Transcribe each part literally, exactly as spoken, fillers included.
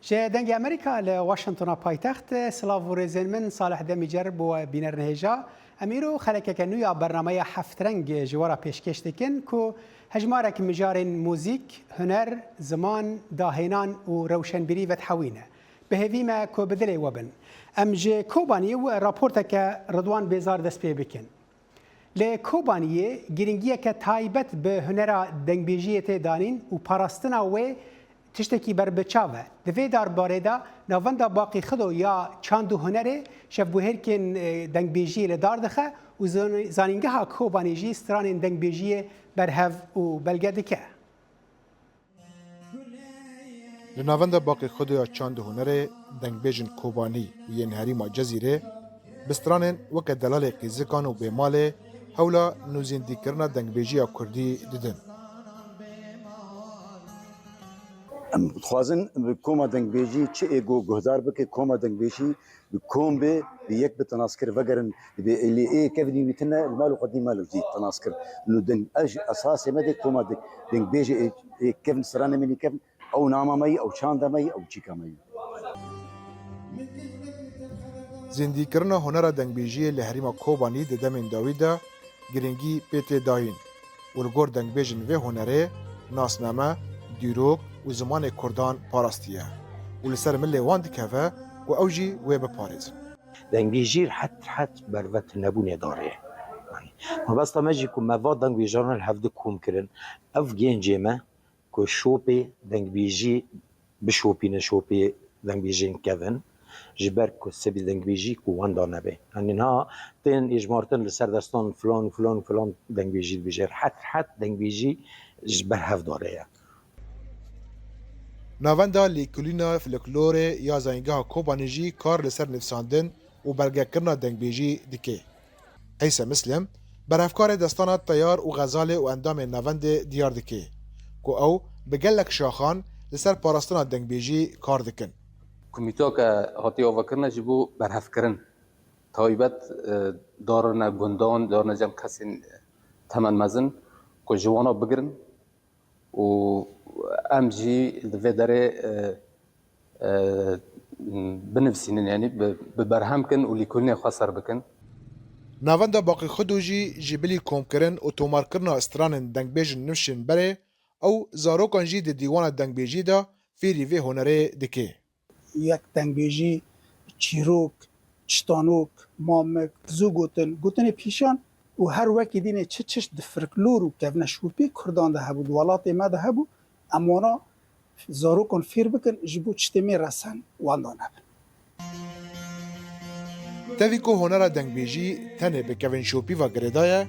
Ji Dengê Amerîka li Washingtona paytext, silav û rêzên min Salih Demîcer bo we bînerên hêja. Em îro xelekeke nû ya bernameya Heftreng ji we re pêşkêş dikin ku hejmarek mijarên muzîk, huner, ziman, dahênan û rewşenbîrî vedihewîne. Bi hêvî me ku bi dilê we bin. Em ji Kobaniyê û raporteke Ridwan Bêzar dest pê bikin. Li Kobaniyê girîngiyeke taybet bi hunera dengbêjiyê tê danîn û parastina wê tiştekî berbiçav e. Di vê darbarê de Navenda Baqî Xido ya Çand û Hunerê şevbûhêrkên, e, dengbêjiyê li dar dixe û zan-, Zanîngeha Kobanê jî stranên dengbêjiyê berhev û belge dike. Li Navenda Baqî Xido ya Çand û Hunerê dengbêjên Kobanî û yên herêma Cezîrê bi stranên weke Delalê Qîzikan û Bêmalê hewla nûzîndîkirina dengbêjiya kurdî didin. Em dixwazin bi koma dengbêjî çi ê ku guhdar bike, koma dengbêjî bi kom bê, bi yek bi tinaskir vegerin, bi êlî ê kevnî wî tine, li mal û xwedî me li wî tinaskir. Nû deng, ez ji esasê me de koma deng, dengbêjê ê, ê kevn stranê min ê kevn, ew nama me yî, ew çanda me yî, ew çîka me yî. Zîndîkirina hunera dengbêjiyê li herêma Kobanî di demên dawî de girîngî pê tê dayîn û li gor dengbêjên vê hunerê nasname, dîrok û zimanê kurdan parastiye û li ser milê wan dikeve ku ew jî wê biparêzin. Dengbêjî rehet rehet berve tunebûnê darê. Yanî, mabesta me jî ku me va dengbêjaran li hevdu kom kirin, ev gencê me ku şopê dengbêjî bişopîne, şopê dengbêjên kevin, ji ber ku sebî dengbêjî ku wenda nebe. Yanî niha tên êjmartin li ser destan filan, filan, filan dengbêjî dibêje. Rehet, rehet dengbêjî ji ber hev dare ye. Navenda Lêkolîna Folklorê ya Zanîngeha Kobanê jî kar li ser nivîsandin û belgekirina dengbêjî dike. Qeyse Mislim, berhevkarê destana Teyar û Xezalê û endamên navendê diyar dike ku ew bi gelek şaxan li ser parastina dengbêjî kar dikin. Komîtoyeke hatiye avakirine ji bo berhevkirin, taybet, e, darine gundan, darine cem kesên temen mezin ku ji wana bigirin. Û em jî li vê derê, e, e, binivîsînin, yanî bi, bi berhem kin û lîkolînê xwe ser bikin. Navenda Baqî Xudo jî ji bilî komkirin û tomarkirina stranên dengbêjên nifşên berê, ew zarokan jî di dîwana dengbêjî de fêrî vê hunerê dike. Yek dengbêjî, çîrok, çitanok, mamik, zû gotin, gotinê pîşan û her wekî dînê çi çişt di folklor û kevneşopî kurdan de hebû, di welatê me de hebû, em wana zarokan fêr bikin, ji bo çi têmê resen wenda nebin. Tevî ku honera dengbêjî tenê bi kevnşopî ve girêdaye,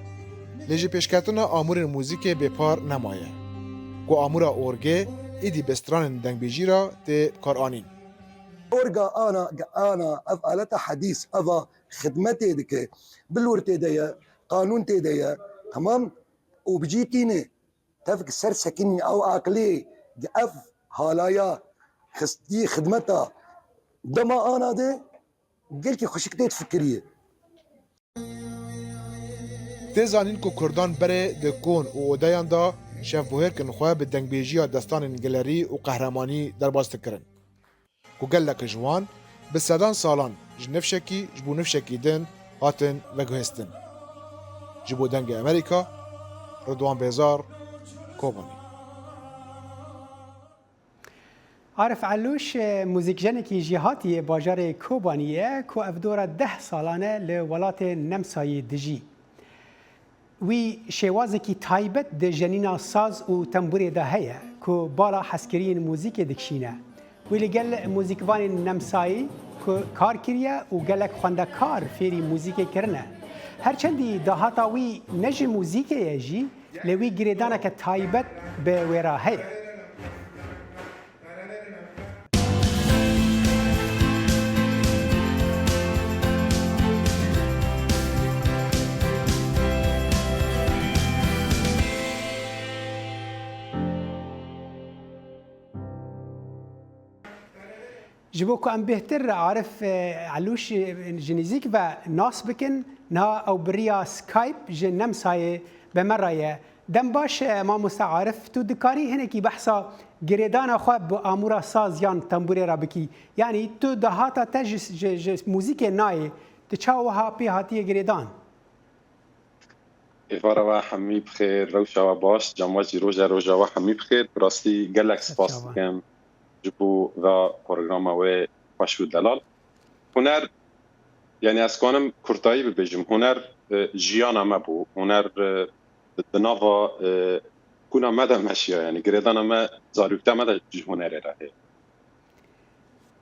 lê ji pêşketina amûrên muzîkê bêpar nemaye. Ku amûra orgê êdî bi stranên dengbêjî re tê bikaranîn. Orga ana, ana ev aleta hedîs, eva xidmetê dike, bilûr tê de ye, qanûn tê de ye, temam, û bi cî tîne. Tevk ser sekinî ew aqilê di ev halaya xistî xidmeta dema ana de gelkî xweşik tê difikirî. Tê zanîn ku Kurdan berê di kon û odeyan de şevbuhêrkin xwe bi dengbêjiya destanên gilerî û qehremanî derbas dikirin. Ku gelek ji wan bi sedan salan ji nifşekî ji bo nifşekî din hatin veguhestin. Ji bo Dengê Amerîka, Ridwan Bêzar, Kobanî. Arif Elûş, muzîkjenekî jêhatî yê bajarê Kobanî ye ku ev dora deh salan e li welatê Nemsayî dijî. Wî şêwazekî taybet di jenîna saz û tembûrê de heye ku bala hezkiriyên muzîkê dikişîne. Wî li gel muzîkvanên Nemsayî ku kar kiriye û gelek xwendekar fêrî muzîkê kirine. Her çendî dahata wî ne ji muzîkê ye jî, lê wî girêdaneke taybet bi wê re heye. Ji bo ku em bêhtir Arif, e, Elûş, e, ji nîzîk ve nas bikin, niha ew bi riya Skype ji Nemsayê bi me re ye. Dem baş, e, mamoste Arif, tu dikarî hinekî behsa girêdana xwe bi amûra saz yan tembûrê re bikî? Yanî tu dahata te ji, ji, ji muzîkê nayê, tu çawa wiha pê hatiye girêdan? Êvara we hemî bi xêr, rewşa we baş, cem we jî roje roja we hemî bi xêr. Bi rastî gelek spas dikim ji bo va programa wê xweş û delal. Huner, yanî ez kanim kurtayî bibêjim, huner, e, jiyana me bû. Huner, e, di nava, e, kuna me de meşiya, yanî girêdana me, zaroktiya me de ji hunerê re heye.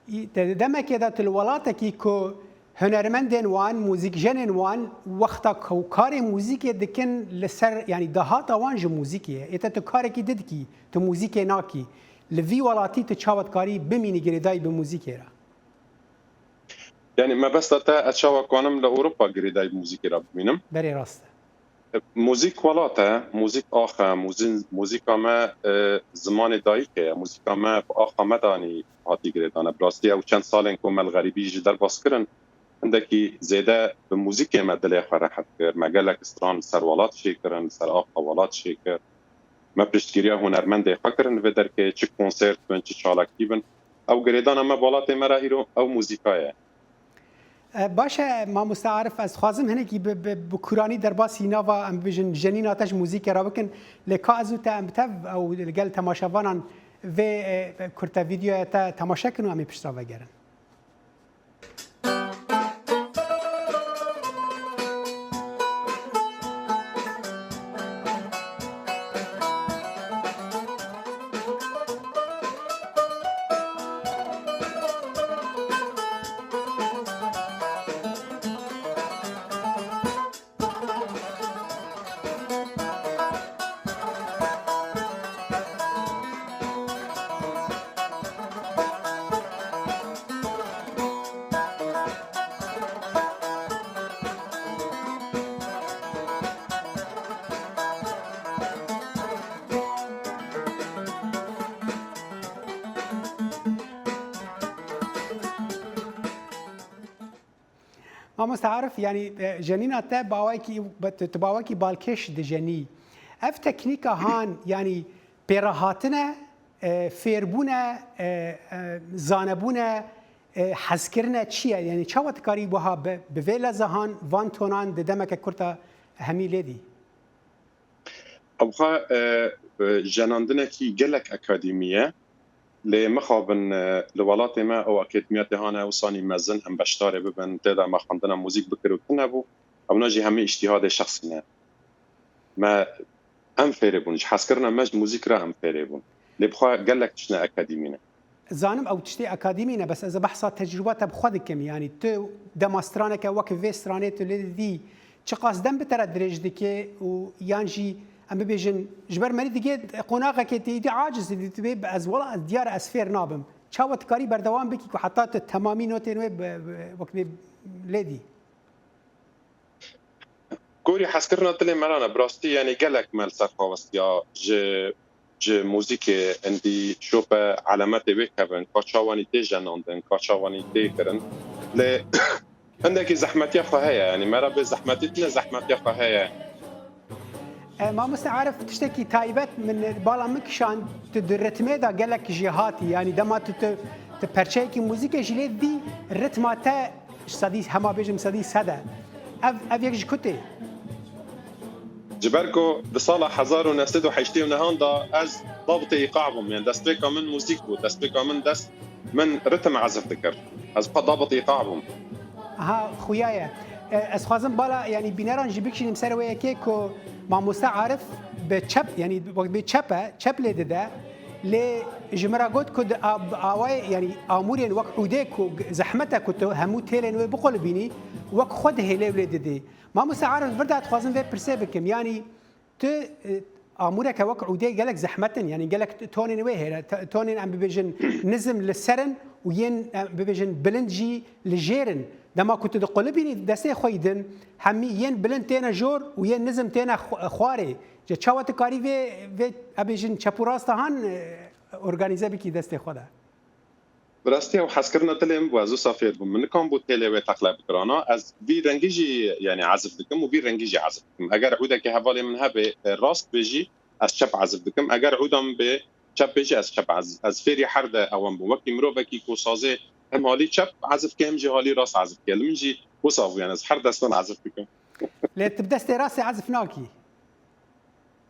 Î, te di demekê de tu li welatekî ku hunermendên wan, muzîkjenên wan wexta ku karê muzîkê dikin li ser, yanî dahata wan ji muzîkê ye. Ê te tu karekî di dikî, tu muzîkê nakî. Li vî welatî tu çawa dikarî bimînî girêdayî bi muzîkê re? Yanî mebesta te, ez çawa kanim li Ewropa girêdayî bi muzîkê re bimînim? Berê rast e. Muzîk welat e, muzîk ax e, muzî-, muzîka me, e, zimanê dayikê ye, muzîka me bi axa me de anî hatî girêdane. Bi rastî ew çend salên ku me li xerîbî jî derbas kirin, hindekî zêde bi muzîkê me dilê xwe rehet kir. Me gelek stran li ser welat çêkirin, li ser axa welat çêkir. Me piştgiriya hunermendê xwe kirin li vê derkê, çi konsert bin, çi çalakî bin. Ew girêdana me bi welatê me re îro ew muzîka ye. E, baş e, mamoste Arif, ez dixwazim hinekî bi, bi, bi kuranî derbasî nava, em bibêjin, jenîna te ji muzîkê re bikin. Lê ka ez û te em bi tev ew li gel temaşevanan vê, e, kurte vîdeoya te temaşe kin û em ê pişt re vegerin. Mamoste Arif, yanî, e, jenîna te bawekî, tu, tu bawekî balkêş dijenî. Ev teknîka han, yanî pêrehatine, e, fêrbûne, e, e, zanebûne, e, hezkirine çi ye? Yanî çawa dikarî wiha bi, bi vê leza han, van tonan di demeke kurta hemî lê dî? Ew xwe, e, e, jenandinekî gelek akademî ye. Lê mixabin, e, li welatê me ew akademiya tê hane, ew sanî mezin em beşdarê bibin, tê de me xwendina muzîk bikir û tune bû. Ewna jî hemî îştîhadê şexsî ne. Me, em fêrê bûn, ji hezkirina me ji muzîk re em fêrê bûn. Lê bi xwe gelek tiştine akademî ne. Zanim ew tiştê akademî ne, bes ez ê behsa tecrûba te bi xwe dikim. Yanî tu dema straneke wek vê stranê tu lê didî, çiqas dem bi te re dirêj dike û yan jî em bibêjin, ji ber merî digê qonaxekê tê îdî aciz dibê, ez wela ez diyar e ez fêr nabim. Çawa dikarî berdewam bikî ku heta tu temamî notên wê bi, bi, wek bê lê dî? Gorî hezkirina dilê me re ne, bi rastî, yanî gelek me li ser xwe westiya ji, ji muzîkê hindî şope elemetê wê kevin, ka çawanî tê jenandin, ka çawanî tê kirin. Lê hindekî zehmetiya xwe heye, yanî me re bê zehmetî tune, zehmetiya xwe heye. E, mamoste Arif, tiştekî taybet min, bala min kişand, tu di ritmê de gelek jêhatî, yanî dema tu, tu, tu perçeyekî muzîkê jî lê dî, ritma te sedî, hema bêjim sedî sed e. Ev, ev yek ji ku tê? Ji ber ku di sala hezar û neh sed û heştê û nehan de ez dabitê îqa bûm, yanî destpêka min muzîk bû, destpêka min dest Min ritim ezif dikir. Ez xwe dabit îqa bûm. Aha, xuya ye. E, ez xwazim bala, yanî bîneran jî bikişînim ser wê yekê ku mamoste Arif bi çep, yanî wek bê çep e, çep lê dide. Lê ji min re got ku di a-, awayê, yanî amûrên wek ûdê ku g-, zehmet e ku tu hemû têlên wê biqulibînî, wek xwe dihêlê û lê didî. Mamoste Arif, vir de dixwazim vê pirsê bikim. Yanî Tu, e, amûreke wek ûdê gelek zehmet in, yanî gelek tonên wê heye, te-, tonên em bibêjin nizm li ser in û yên, em bibêjin bilind jî li jêr in. Dema ku tu diqulibînî destê xwe yî din, hemî yên bilind têne jor û yên nizm têne xw-, xwarê. Ji çawa tu karî vê, vê, em bêjin çep û rasta han, e, organîze bikî destê xwe de? Bi rastî ew hezkirina dilê min bû, ez wisa fêr bûm. Min nikan bû têlê wê teqle bikirana. Ez vî rengî jî, yanî, ezif dikim û vî rengî jî ezif dikim. Eger ûdekê hevalê min hebe, e, rast bêjî, ez çep ezif dikim. Eger ûda min bê çep bêjî, ez çep ez, ez fêrî her de ewan bûm. Wekî mirovekî ku sazê hem halî çep ezif ke, hem jî halî rast ezif ke. Li min jî wisa bû, yanî, ez her destan ezif dikim. Lê tu bi destê rastê ezif nakî?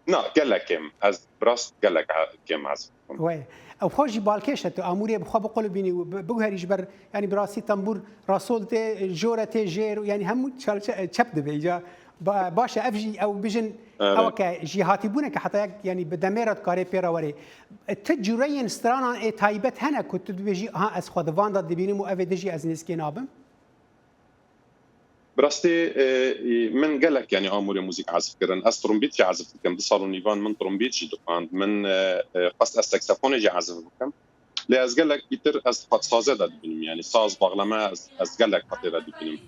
Na, gelek kêm. Ez bi rast gelek e-, kêm ez bikim. Wê. Ew xwe jî balkêş e, tu amûrê bi xwe biqulibînî û bi-, biguherî ji ber, yanî bi rastî tembûr rasol tê, jore tê jêr, yanî hemû çal-, çe-, çep dibe îca. Ba-, baş e, ev jî ew bijin, Evet. ew ke jî hatîbûne ke heta yek, yanî bi demê re dikarê pê re werê. Tu cureyên stranan ê taybet hene ku tu dibêjî, "Ha, ez xwe di van de dibînim û ev ê dijî ez nêzikê nabim"? Bi rastî, e, e, min gelek, yanî, amûrê muzîk ezif kirin. Ez trumbît jî ezif dikim. Du sal û nîvan min trumbît jî dixwend. Min, e, e, xwest ez saksafonê jî ezif bikim. Lê ez gelek bîtir ez xwe di saze de dibînim. Yanî saz, baxleme ez, ez gelek xwe tê de dibînim.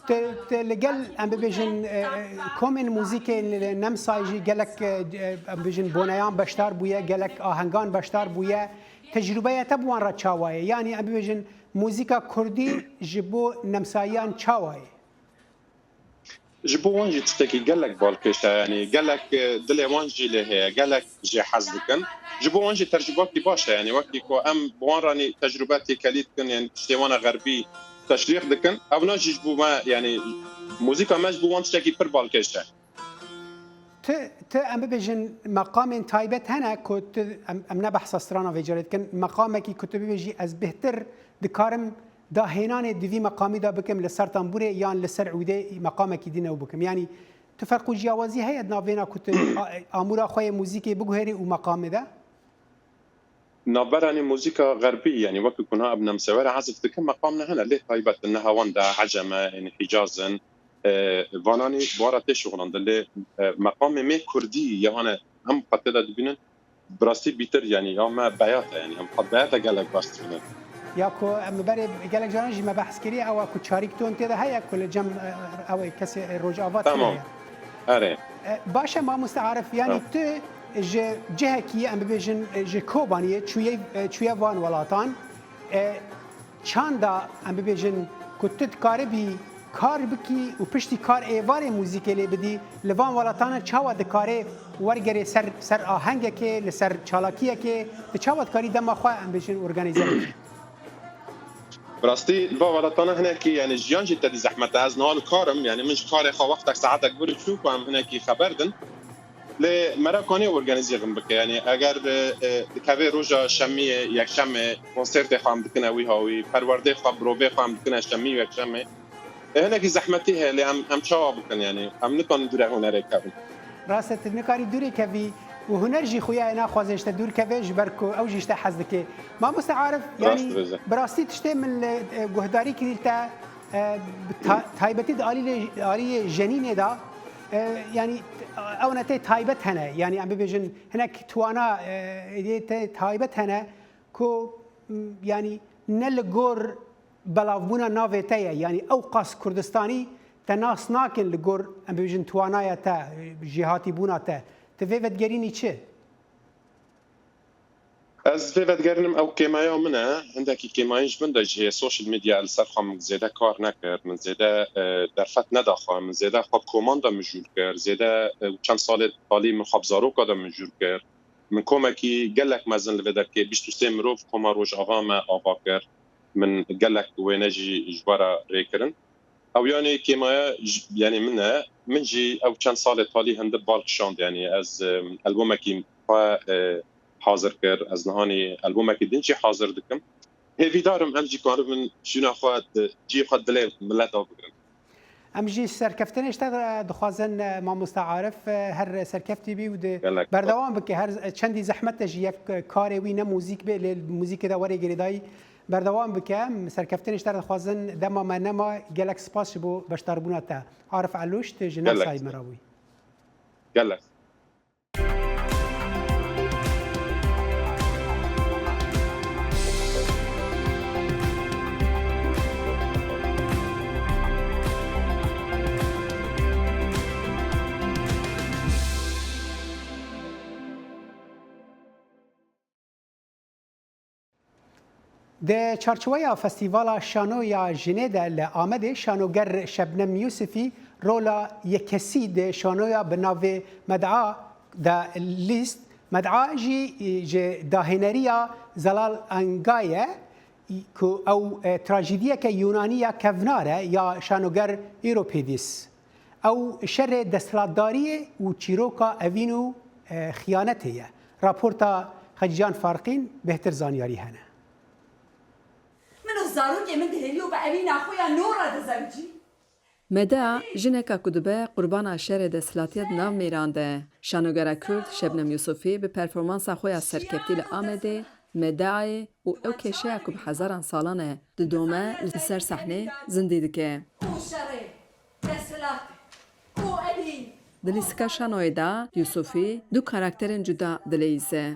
Tu, tu li gel, em bibêjin, e, e, komên muzîkê li Nemsayê jî gelek, e, e, em bibêjin boneyan beşdar bûye, gelek ahengan beşdar bûye. Tecrûbeya te bi wan re çawa ye? Yanî em bibêjin muzîka kurdî ji bo nemsayiyan çawa ye? Ji bo wan jî tiştekî gelek balkêş e, yanî gelek, e, dilê wan jî lê heye, gelek jê hez dikin. Ji bo wan jî tecrûbakî baş e, yanî wekî ku em bi wan re nî tecrûbe têkelî dikin, yanî tiştê wan e xerbî teşrîx dikin. Ewna jî ji bo me, yanî muzîka me ji bo wan tiştekî pir balkêş e. Tu, tu em bibêjin meqamên taybet hene ku tu, em, em ne behsa strana vê carê dikin, meqamekî ku tu bibêjî ez bêhtir dikarim dahênanê di vî meqamî de bikim li ser tembûrê yan li ser ûdê meqamekî din ew bikim. Yanî tu ferq û ciyawazî heye di navbêna ku tu a-, amûra xwe yê muzîkê biguherî û meqamê de? Navberanî muzîka xerbî, yanî wekî ku niha em nemsewere ezif dikin, meqam ne hene, lê taybet in, ne hewan de, ecem e, yanî hicaz in, e, vananî bi wan re tê şixulandin. Lê, e, meqamê me kurdî, ya hane em xwe tê de dibînin, bi rastî bîtir, yanî ya me beyat e, yanî em xwe beyat e gelek baş dibînin. Ya ku em berê gelek caran jî me behs kiriye, ew e ku çarîk ton tê de heye ku li cem, e, ew ê kesê Rojava tune Tamam. ye. Erê. E, baş e, mamoste Arif, yanî Ha. tu ji cihekî, em bibêjin, e, ji Kobaniyê çûye, e, çûye van welatan. E, çanda, em bibêjin, ku tu dikaribî kar bikî û piştî kar êvarê muzîkê lê bidî, li van welatan çawa dikarê wergerê ser, ser ahengekê, li ser çalakiyekê, tu çawa dikarî dema xwe, em bêjin, organîze bikî? Bi rastî, li van welatana hinekî, yanî jiyan jî tedî zehmet e. Ez niha li kar im, yanî min ji karê xwe wextek saetek vir çû ku em hinekî xeber din. Lê meraka nê organîzê bike. Yanî eger, e, e, dikeve roja şemiyê, yekşemê, konsertê xwe em dikine wî hawî, perwerdê xwe, birovê xwe em dikine şemî û yekşemê. E, hinekî zehmetî heye, lê em, em çawa bikin, yanî? Em nikarin dûre hunerê kevin. Rast e, tu nikarî dûrê kevî û huner jî xuya ye naxwaze ji te dûr keve, ji ber ku ew jî ji te hez dike. Mamoste Arif, Rast yanî dibêje. bi rastî tiştê min li, e, guhdarî kirî li te, e, bi ta-, taybetî di alî lê, aliyê jenînê de, e, yanî ew ne tê taybet hene. Yanî em bibêjin hinek tuwana, e, yê te taybet hene ku, m, yanî ne li gor belavbûna navê te ye. Yanî ew qas Kurdistanî te nas nakin li gor, em bibêjin, tuwanaya te, jêhatîbûna te. Tu vê vedigerînî çi? Ez vê vedigerînim ew kêmeya min e. Hindekî kêmayên ji min de jî heye. Social media li ser xwe min zêde kar nekir. Min zêde, e, derfet neda xwe. Min zêde xwe bi koman de mijûl kir. Zêde, e, çend salê talî min xwe bi zaroka de mijûl kir. Min komekî gelek mezin li vê derkê, bîst û sê mirov koma Rojava me ava kir. Min gelek wêne jî ji we re rê kirin. Ew yanî kêmaya ji, yanî min e. Min jî ew çend salê talî hindî bal kişand. Yanî ez, em, albumekî xwe, e, hazir kir. Ez nihanî albumekî din jî hazir dikim. Hêvîdar im em jî karibin şûna xwe di, cihê xwe dilê mileta bigirin. Em jî serkeftinê ji te dixwazin, e, mamoste Arif, e, her serkeftî bî û di Gelek berdewam bike. Her, e, çendî zehmet e jî yek, e, karê wî ne muzîk bê, lê muzîkê de werê girêdayî berdewam bike. Em serkeftinê ji te dixwazin, dema me nema, gelek spas ji bo beşdarbûna te. Arif Elûş, tu ji Gelek Nemsayê me re bûyî. Gelek. Di çarçoweya Festîvala Şanoya Jinê de li Amedê şanoger Şebnem Yûsifî rola yekesî di şanoya bi navê Med'a de lîst. Med'a jî ji dahêneriya Zelal Angaye ku ew, e, trajîdiyeke Yûnanî ya kevnar e ya şanoger îro pêdîs. Ew şerê desthilatdariyê û çîroka evîn û, e, xiyanetê ye. Raporta Xecîcan Farqîn bêhtir zanyarî hene. Min û zarokê min dihêlî û bi evîna xwe ya nû re dizewicî. Medea, jineka ku dibe qurbana şerê desthilatiya di nav mêran de. Şanogera Kurd Şebnem Yusufî bi performansa xwe ya serkeftî li Amedê, Medeayê û ew kêşeya ku bi hezaran salan e didome li ser sahnê zindî dike. Û şerê, desthilatê û evîn. Di lîstika şanoyê de Yusufî du karakterên cuda dileyîze.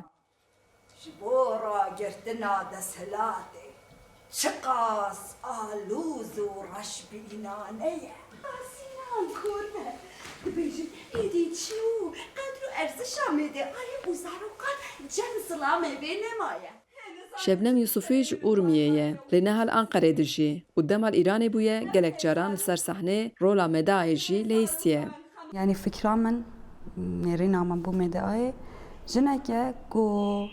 Ji bo ragirtina desthilatê çiqas alûz û reşbînane ye. Sînan Kor be. Dibêjin, êdî çi û qedr û erzişa Medeayê û zarokan cem zilamê vê nemaye. Şebnem Yusufî ji Urmiyê ye, lê niha li Anqerê dijî û dema li Îranê bûye, gelek caran li ser sahnê rola Medeayê jî lihîstiye. Yanî fikra min, nêrîna min bo Medeayê, jineke ku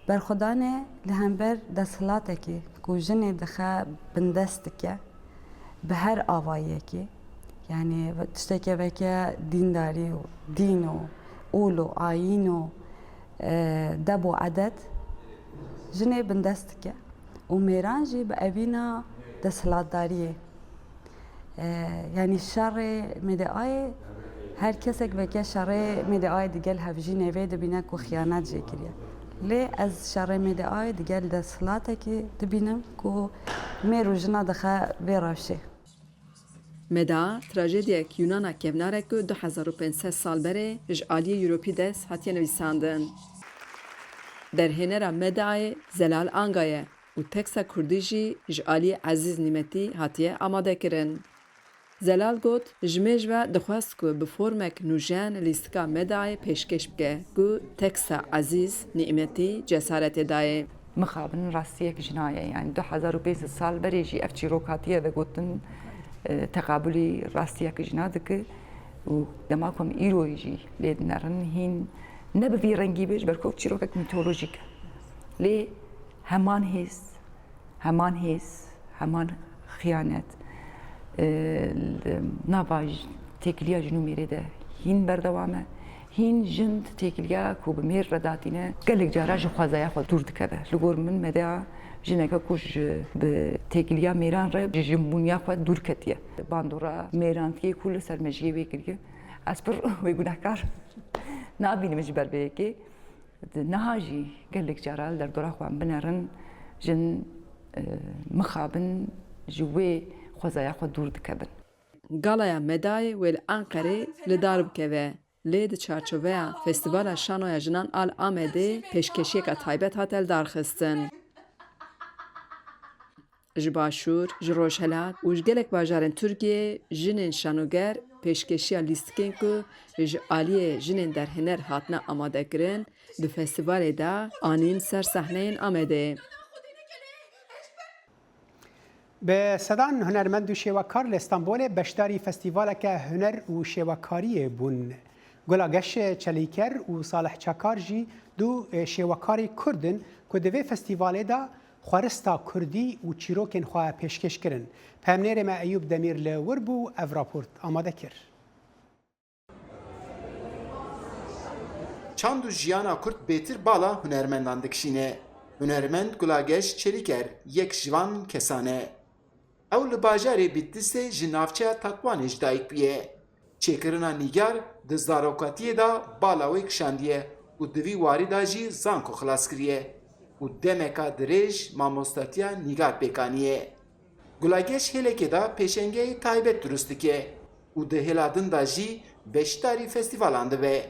berxwedanê li hember desthilatekî ku jinê dixe bindest dike, bi her avayiyekî, yanî tiştekê veke dîndarî û dîn û ûl û ayîn û, e, deb û edet jinê bindest dike û mêran jî bi evîna desthilatdariyê. E, yanî şerê Medeayê, her kesek veke şerê Medeayê digel hevjînê vê dibîne ku xiyanet jê kiriye. Lê ez şerê Medeayê digel desthilatekî dibînim ku mêr û jina dixe vê rewşê. Meda, trajediyek Yunana kevnar e ku du hezar û pênc sed sal berê ji aliyê Ewropî dest hatiye nivîsandin. Derhênera Medayê Zelal Anga ye û teksta kurdî jî ji aliyê Ezîz Nîmetî hatiye amadekirin. Zelal got, ji mêj ve dixwest ku bi formek nûjen lîstika Medayê pêşkêş bike ku teksta Ezîz Nîmetî cesaretê dayê. Mixabin rastiyek jina ye, yanî du hezar û pênc sed sal berê jî ev çîrok hatiye vegotin, e, teqabulî rastiyek jina dike û dema ku em îroyê jî lê dinerin, hîn ne bi vî rengî be, ji ber ku ew çîrokek mîtolojîk e. Lê heman hêz, heman hêz, heman xiyanet, e, li nava j-, têkiliya jin û mêrê de hîn berdewam e. Hîn jin di têkiliya ku bi mêr re datîne, gelek cara ji xwezaya xwe dûr dikeve. Li gor min Medea jineke ku ji, bi têkiliya mêran re ji jinbûniya xwe dûr ketiye. Bandora mêrantiyê ku li ser mejiyê wê kiriye, ez pir wê gunehkar nabînim ji ber vê yekê. Di niha jî gelek cara li derdora xwe em binerin, jin, e, mixabin ji wê xwezaya xwe dûr dikevin. Galaya Medayê wê li Anqerê li dar bikeve, lê di çarçoveya Festîvala Şanoya Jinan a li Amedê pêşkêşiyeka taybet hate lidarxistin. Ji Başûr, ji Rojhelat û ji gelek bajarên Tirkiyeyê jinên şanoger pêşkêşiya lîstikên ku ji aliyê jinên derhêner hatine amadekirin, di festîvalê de anîn ser sahneyên Amedê. Bi sedan hunermend û şêwekar li Stenbolê beşdarî festîvaleke huner û şêwekariyê bûn. Gulageş Çelîker û Salih Çakar jî du şêwekarê Kurd in ku di vê festîvalê de xwerista kurdî û çîrokên xwe pêşkêş kirin. Peyamnêrê me Eyûb Demîr li wir bû, ev raport amade kir. Çand û jiyana Kurd bêtir bala hunermendan dikişîne. Hunermend Gulageş Çelîker yek ji van kesan e. Ew li bajarê Bîtlîsê ji navçeya Tatwanê ji dayik bûye. Çêkirina nîgar di zarokatiyê de bala wê kişandiye û di vî warî de jî zanko xilas kiriye û demeka dirêj mamostatiya nîgar pêk aniye. Gulageş hêlekê de pêşengeyê taybet dirust dike û di hêla din de jî beşdarî festîvalan dibe.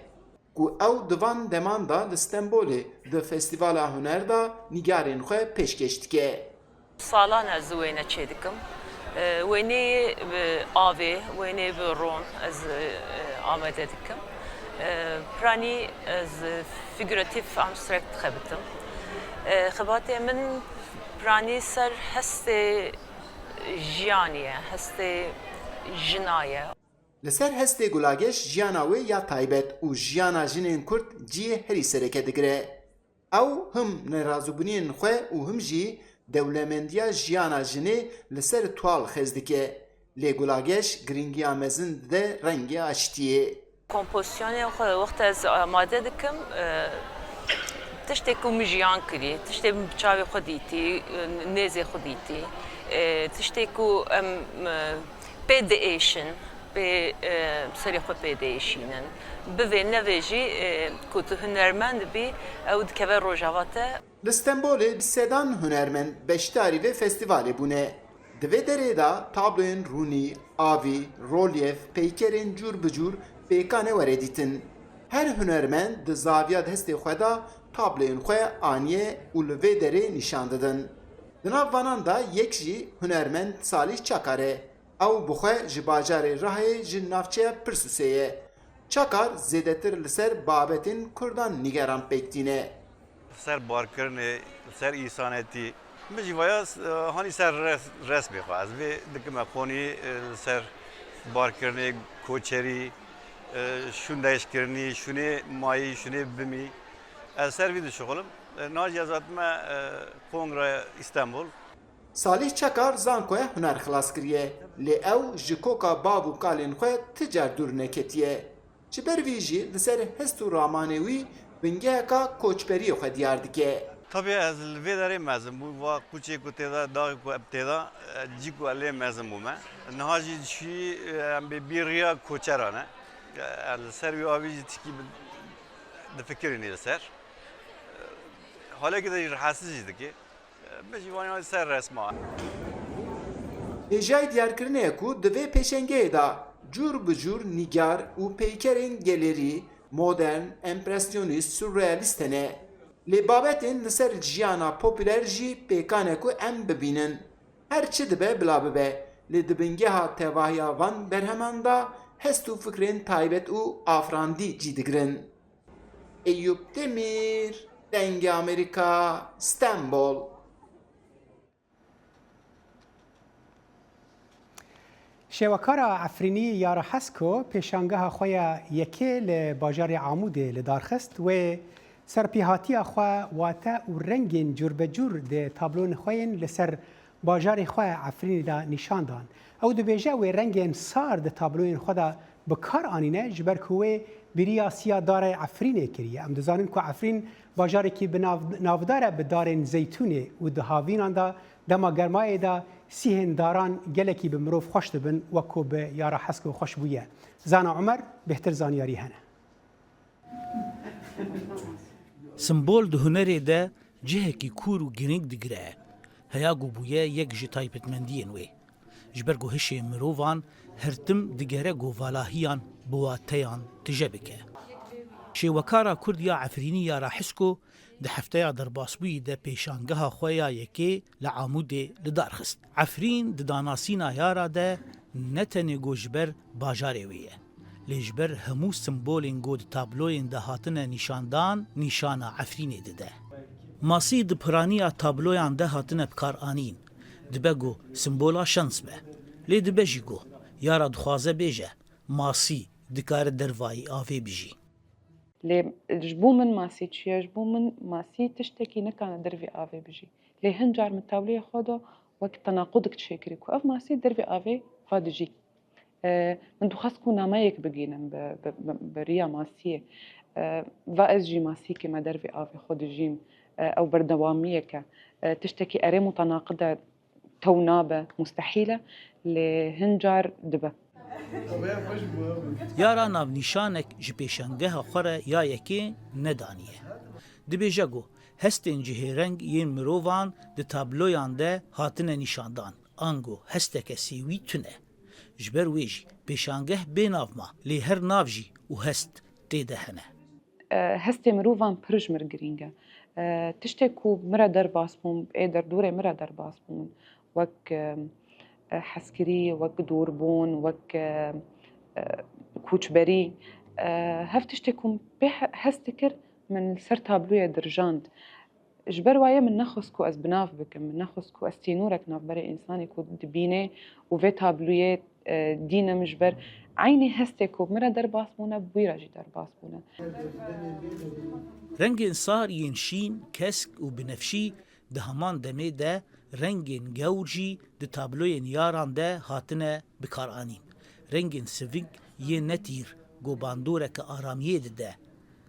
Ku ew di van deman de li Stenbolê di Festîvala Huner de nîgarên xwe pêşkêş dike. Salan ez wêne çêdikim. E, wêneyê, e, avê, wêneyê bi ron ez, e, amade dikim. E, piranî ez figuratif, abstract dixebitim. E, xebatê min Piranî ser hestê jiyanê ye, hestê jina ye. Li ser hestê Gulageş jiyana wê ya taybet û jiyana jinên Kurd cihê herî sereke digire. Ew him nerazîbûniyên xwe û him jî dewlemendiya jiyana jinê li ser tual xêz dike. Lê Gulageş giringiya mezin dide rengê aştiyê. Kompozisyonê xwe wexta ez amade dikim, e, tiştê ku min jiyan kirî, tiştê min bi çavê xwe dîtî, e, nêzê xwe dîtî, e, tiştê ku em, e, pê diêşin, pê, e, serê xwe pê diêşînin. Bivê nevê jî, e, ku tu hunermend bî, ew dikeve rojava te. Li Stenbolê bi sedan hunermend beşdarî vê festîvalê bûne. Di vê derê de tabloyên rûnî, avî, rolyef, peykerên cûr bi cûr pêkane were dîtin. Her hunermend di zaviya destê xwe de tabloyên xwe aniye û li vê derê nîşan didin. Di nav vanan de yek jî hunermend Salîh Çakar e. Ew bi xwe ji bajarê Rihayê ji navçeya Pirsûsê ye. Çakar zêdetir li ser babetên Kurdan nîgeran pêk tîne. Li ser barkirinê, li ser însanetî. Min jî vaya hanî ser res, resmê xwe. Ez vê dikime konî li ser barkirinê, koçerî, şûndeşkirinî, şûnê mayî, şûnê bimî. Ez ser vî dişuxilim. Niha jî ez hatime Kongra Îstenbul. Salîh Çakar zankoya huner xilas kiriye, lê ew ji koka bav û kalên xwe ti car dûr neketiye. Ji ber vî jî li ser hest û ramanê wî bingeheka koçberiyê xwe diyar dike. Tabî ez li vê derê mezin bûm, va quçê ku tê de, daxê ku eb tê de, cî ku ez lê mezin bûme. Niha jî dişî em bê bî riya koçeran e. Ez li ser wî avî jî tişkî difikirînî li ser. Halekî de jî rehetsiz jî dike. Min jî vaniya ser resma. Hêjayî diyarkirinê ye ku di vê pêşengehê de cûr bi cûr nîgar û peykerên gelerî, modern, empresyonîst, surrealîst hene. Lê babetên li ser jiyana popûler jî pêkan e ku em bibînin. Her çi dibe bila bibe, lê di bingeha tevahiya van berheman de hest û fikrên taybet û afirandî cî digirin. Eyûp Demîr, Dengê Amerîka, Stenbol. Şêwekara Efrînî Yara Hesko pêşangeha xwe ya yekê li bajarê Amûdê li dar xist. Wê serpêhatiya xwe, wate û rengên cûrbecûr di tabloyên xwe yên li ser bajarê xwe Efrînê de nîşan dan. Ew dibêje wê rengên sar di tabloyên xwe de bi kar anîne, ji ber ku wê bîriya siya darê Efrînê kiriye. Em dizanin ku Efrîn bajarekî bi nav, navdar e bi darên zeytûnê û di havînan de dema germayê de sîhên daran gelekî bi mirov xweş dibin, wek ku bi Yara Hesko xweş bûye. Zana Umer bêhtir zanyarî hene. Simbol di hunerê de cihekî kûr û girîng digire. Heya ku bûye yek ji taybetmendiyên wê. Ji ber ku hişê mirovan her tim digere ku valahiyan bi wateyan tije bike. Şêwekara Kurd ya Efrînî Yara Hesko di hefteya derbasbûyî de pêşangeha xwe ya yekê li Amûdê li dar xist. Efrîn di danasîna Yara de ne tenê ku ji ber bajarê wê ye. Lê ji ber hemû simbolên ku di tabloyên de hatine nîşandan, nîşana Efrînê dide. Masî di piraniya tabloyan de hatine bikaranîn. Dibe ku simbola şans be. Lê dibe jî ku Yara dixwaze bêje, masî dikare dervayî avê bijî. Lê ji bo min masî çi ye? Ji bo min masî tiştekî nikane dervî avê bijî. Lê hin car min tabloya xwe de wek tenaqudek çêkirî ku ev masî dervî avê va dijî. Min dixwest ku nameyek bigînim bi, bi, bi, bi riya masiyê. Va ez jî masîkê me dervê avê xwe dijîm. Ew berdewamiyek e. Tiştekî erê mutenaqid e, tew nabe, mustehîl e, lê hin car dibe. Yara navnîşanek ji pêşangeha xwe re ya yekê nedaniye. Dibêje ku hestên cihêreng yên mirovan di tabloyan de hatine nîşandan. Ango hesteke sêwî tune. Ji ber wê jî pêşangeh bê nav ma, lê her nav jî û hest tê de hene. Hestê mirovan pir ji mir girîng e. Tiştê ku min re derbas bûn, ê derdorê min re derbas bûn, wek hezkirî, wek dûrbûn, wek koçberî, hev tiştê ku min pê hes dikir, min li ser tabloyê dirijand. Ji ber waye min nexwest ku ez bi nav bikim, min nexwest ku ez sînorek navberê însanê ku dibîne û vê tabloyê, e, dînim ji ber eynî hestê ku min re derbas bûne, bi wî re jî derbas bûne. Rengên sar yên şîn, kesk û binefşî di heman demê de rengên gewr jî di tabloyên yaran de hatine bikaranîn. Rengên sivik yên netîr ku bandoreke aramiyê dide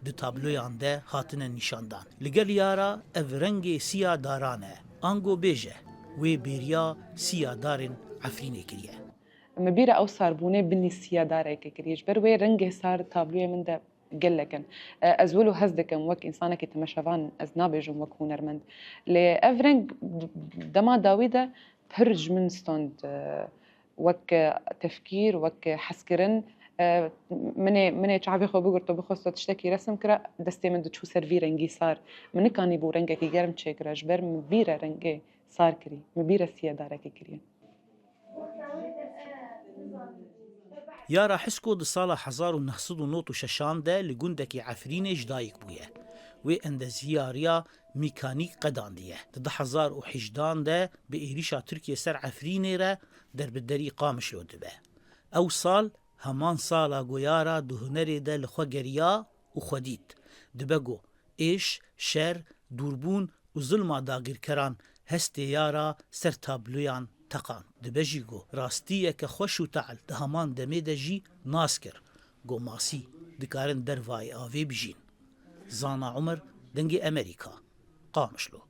di tabloyan de hatine nîşandan. Li gel yara ev rengê siya daran e. Ango bêje, wê bêriya siya darên Efrînê kiriye. Min bîra ew sarbûnê binî siya darekê kiriye. Ji ber wê rengê sar tabloyê min de gelek in. E, ez wilo hez dikim wek însanekî temeşevan, ez nabêjim wek hunermend. Lê ev reng dema dawî de pir ji min stond, e, wek tefkîr, wek hezkirin. E, minê, minê çavê xwe bigirto, bixwesto tiştekî resim kira, destê min diçû ser vî rengî sar. Min nikanîbû rengekî germ çêkira, ji ber min bîre rengê sar kirî, min bîre siya darekê kiriye. Yara Hisko di sala hezar û neh sed û nod û şeşan de li gundekî Efrînê ji dayik bûye. Wê endeziyariya mîkanîk qedandiye. Di du hezar û hejdehan de bi êrîşa Tirkiyê ser Efrînê re derbiderî Qamişlo dibe. Ew sal heman sala ku Yara di hunerê de li xwe geriya û xwe dît. Dibe ku êş, şer, dûrbûn û zilma dagîrkeran hestê Yara ser tabloyan teqand. Dibe jî ku rastiyeke xweş û tehl di heman demê de jî nas kir. Ku masî dikarin dervayê avê bijîn. Zana Umer, Dengê Emerîka, Qamişlo.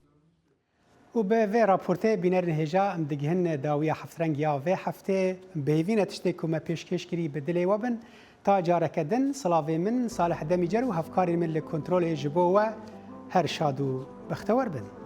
Û bi vê raportê bînerên hêja em digihin dawiya heftrengiya vê heftê. Bi hêvî ne tiştê ku me pêşkêş kirî bi dilê we bin. Ta careke din, silavê min Salih Demîcer û hevkarên min li kontrolê ji bo we her şad û bextewer bin.